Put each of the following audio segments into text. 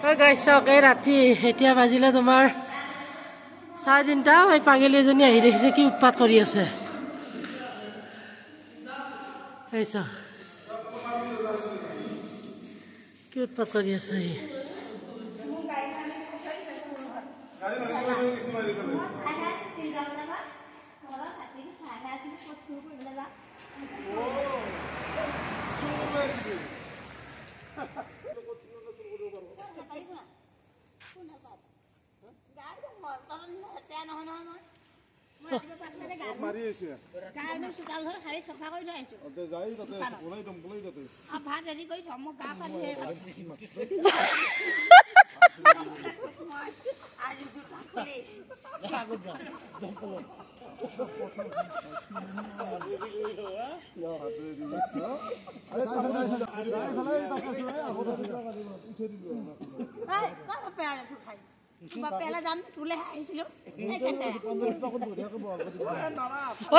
গাইছ চাওক, এই ৰাতি এতিয়া বাজিলে তোমাৰ 3:30। এই পাগলী এজনী আহি দেখিছে কি উৎপাত কৰি আছে। এই চাওক কি উৎপাত কৰি আছে সি।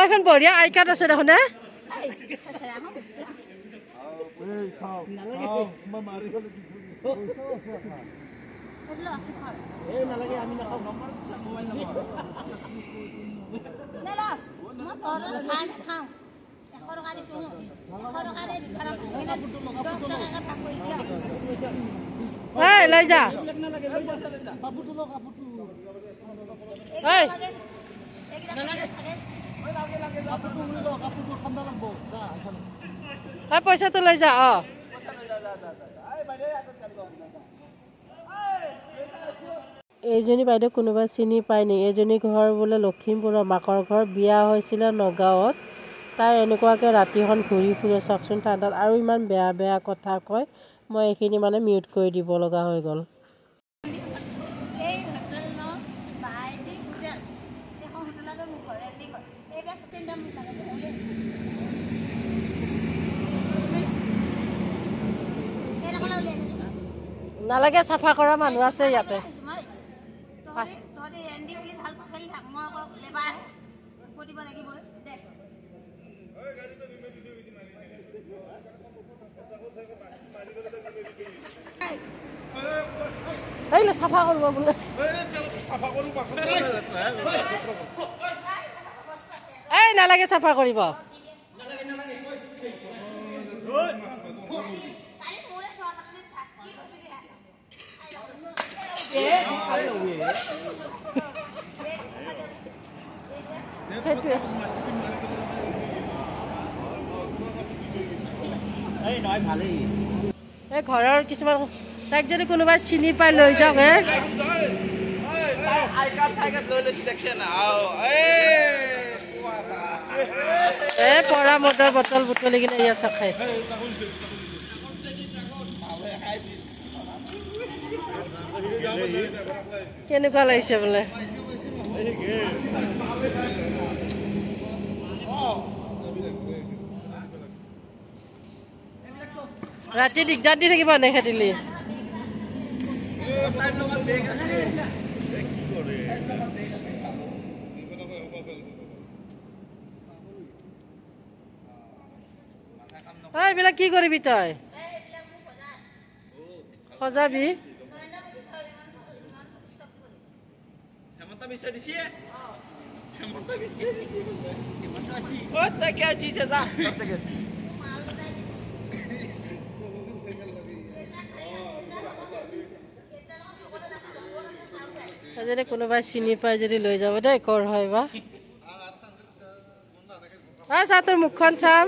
এখন বঢ়িয়া আই কাৰ্ড আছে দেখোন। লৈ যা। পইচাটো লৈ যা। অ এইজনী বাইদেউ কোনোবা চিনি পায় নেকি? এইজনী ঘৰ বোলে লখিমপুৰৰ, মাকৰ ঘৰ, বিয়া হৈছিলে নগাঁৱত। তাই এনেকুৱাকৈ ৰাতিখন ঘূৰি ফুৰে চাওকচোন ঠাণ্ডাত, আৰু ইমান বেয়া বেয়া কথা কয়। মই এইখিনি মানে মিউট কৰি দিব লগা হৈ গ'ল। নালাগে, চাফা কৰা মানুহ আছে ইয়াতে। চাফা কৰিব বোলে। এই নালাগে চাফা কৰিব। এই ঘৰৰ কিছুমান তাইক যদি কোনোবাই চিনি পাই লৈ যাওক। এই পৰা মদৰ বটল বুটলি কিনে ইয়াত চব খাইছে। কেনেকুৱা লাগিছে বোলে? ৰাতি দিগদাৰ দি থাকিব নেখেদিলি। এইবিলাক কি কৰিবি তই? সজাবি? যদি কোনোবাই চিনি পাই যদি লৈ যাব দেই, কৰ হয় বা। চা তোৰ মুখখন চাম।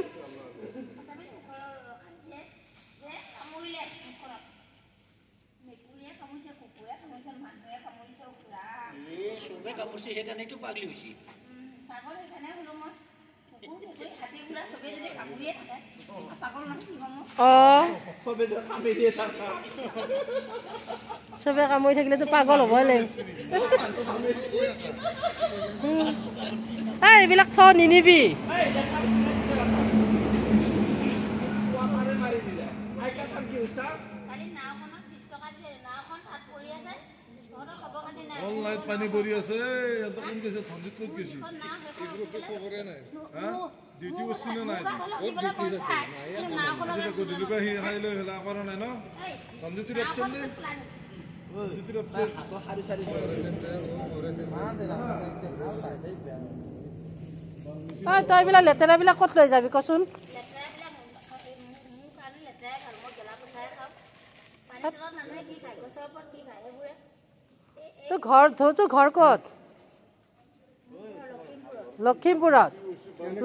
চবে কামুৰি থাকিলেতো পাগল হ'বই লাগিব। এইবিলাক থ নিনিবি। পানী পৰি আছে। ক'ত গৈছে? ডিউটি কৰিছে নে নাই? গধূলিৰ পৰা সি খাই লৈ হেলা কৰা নাই ন? ধনজিতো ৰাখছে নে? তই এইবিলাক লেতেৰাবিলাক ক'ত লৈ যাবি কচোন? তোৰ ঘৰ তোৰ ঘৰ ক'ত? লখিমপুৰত।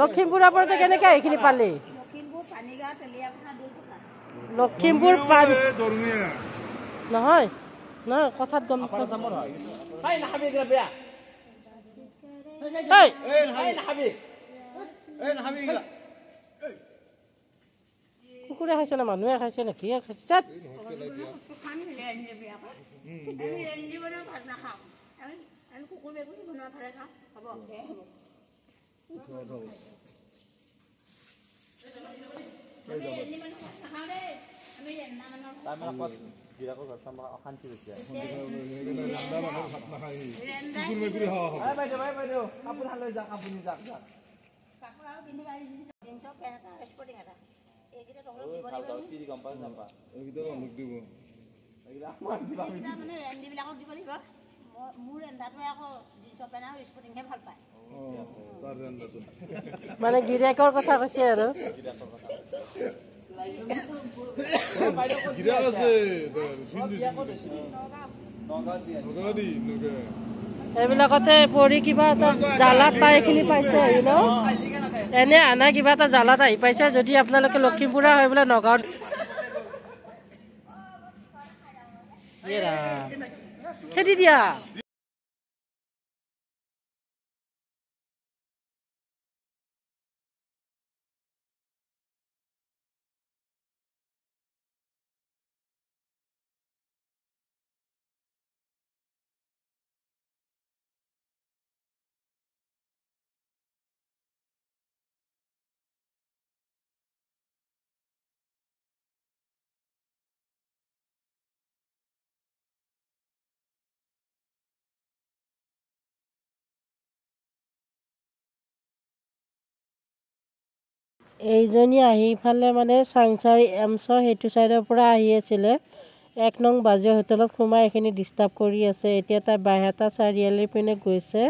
লখিমপুৰৰ পৰা তই কেনেকে এইখিনি পালি? লখিমপুৰ নহয় নহয় কথাত গম কুকুৰে খাইছে না মানুহে খাইছে নে কিয়ে খাইছে? মানে গিৰিয়েকৰ কথা কৈছে আৰু। এইবিলাকতে পৰি কিবা এটা জ্বালাত পাই এইখিনি পাইছে ন, এনে আনা কিবা এটা জ্বালাত আহি পাইছে। যদি আপোনালোকে লখিমপুৰৰ হৈ বোলে নগাঁৱত খেদি দিয়া। এইজনী আহি ইফালে মানে চাংচাৰি এমছৰ সেইটো ছাইডৰ পৰা আহি আছিলে। 1 নং বাজে হোটেলত সোমাই এইখিনি ডিষ্টাৰ্ব কৰি আছে। এতিয়া তাই বাইহাটা চাৰিআলিৰ পিনে গৈছে।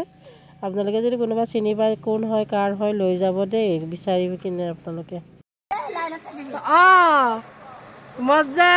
আপোনালোকে যদি কোনোবা চিনি পায় কোন হয় কাৰ হয় লৈ যাব দেই বিচাৰি কিনে আপোনালোকে। অঁ মজা।